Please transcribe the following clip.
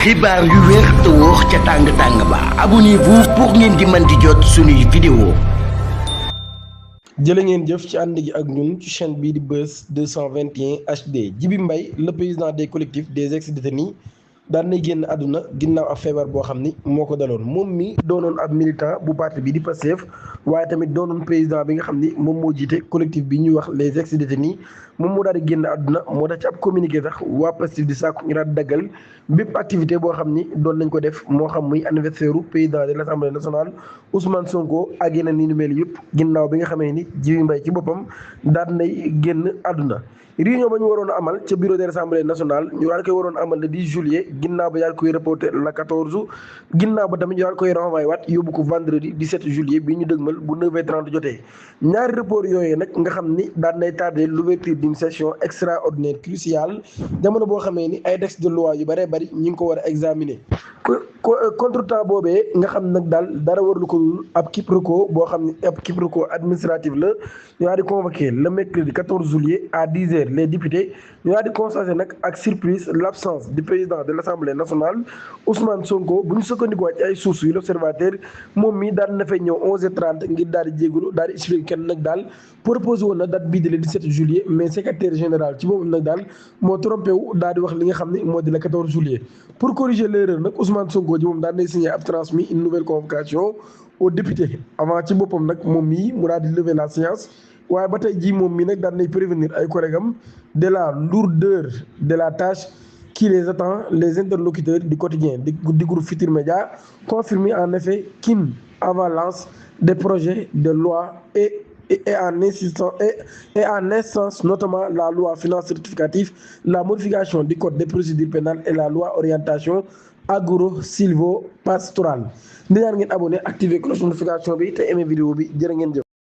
xibaar yu wér te wóor ca tàng ba abonnez-vous pour ngeen di mën di jot suñuy vidéo. jërë ngeen jëf ci ànd gi ak ñun ci chaîne bii di Buzz 221 HD. Djiby Mbaye le président des collectifs des ex-détenus daan nay génn àdduna ginnaaw ab feebar boo xam ni moo ko daloon moom mi doonoon ab militant bu parti bi di Pastef waaye tamit doonoon président bi nga xam ni moom moo jiite collectif bi ñuy wax les ex-détenus moom moo daal di génn àdduna moo tax ci ab communiqué sax waa Pastef di sàkku ñu daal di daggal bépp activité boo xam ni doon nañ ko def moo xam muy anniversaire u président de l'Assemblée nationale Ousmane Sonko ak yeneen ni nu mel yëpp ginnaaw bi nga xamee ni Djiby Mbaye ci boppam daan nay génn àdduna. réunion ba ñu waroon a amal ca bureau de l'Assemblée nationale ñu daal koy waroon a amal le 10 juillet ginnaaw ba daal koy reporté le 14 ginnaaw ba tamit ñu daal koy renvoyé waat yóbbu ko vendredi 17 juillet bi ñu dëgmal bu 9h30 jotee. ñaari report yooyu nag nga xam ni daan nay tardé l'ouverture d'une session extraordinaire cruciale jamono boo xamee ni ay texte de loi yu bëree bëri ñi ngi ko war a examiner. contretemps boobee nga xam nag daal dara warlu ko ab quiproquo boo xam ne ab quiproquo administratif la ñu daal di convoqué le mercredi 14 juillet à 10h les députés ñu daal di constaté nag ak surprise l'absence du président de l'Assemblée nationale Ousmane Sonko bu ñu sukkandikoo ci ay sources yu l'Observateur moom mi daal na fay ñëw 11h30 ngir daal di jégalu daal di expliqué kenn nag daal proposé woon na date bii di le 17 juillet mais secrétaire général ci boobu nag daal moo trompé wu daal di wax li nga xam ne moo di le 14 juillet pour corriger l'erreur nag Ousmane Sonko ji moom daan nay signé ab transmis une nouvelle convocation aux députés avant ci boppam nag moom mii mu daal di lever la séance waaye ba tey jii moom mii nag daan nay prévenir ay collègues am de la lourdeur de la tâche qui les attend. Les interlocuteurs du quotidien du groupe Futurs Médias confirment en effet qu'une avalanche des projets de loi et en instance notamment la loi finance rectificative, la modification du code des procédures pénales et la loi orientation agro-sylvo-pastorale. di ñaan ngeen abonné activer cloche notification bi te aimé vidéo bi jërë ngeen jëf.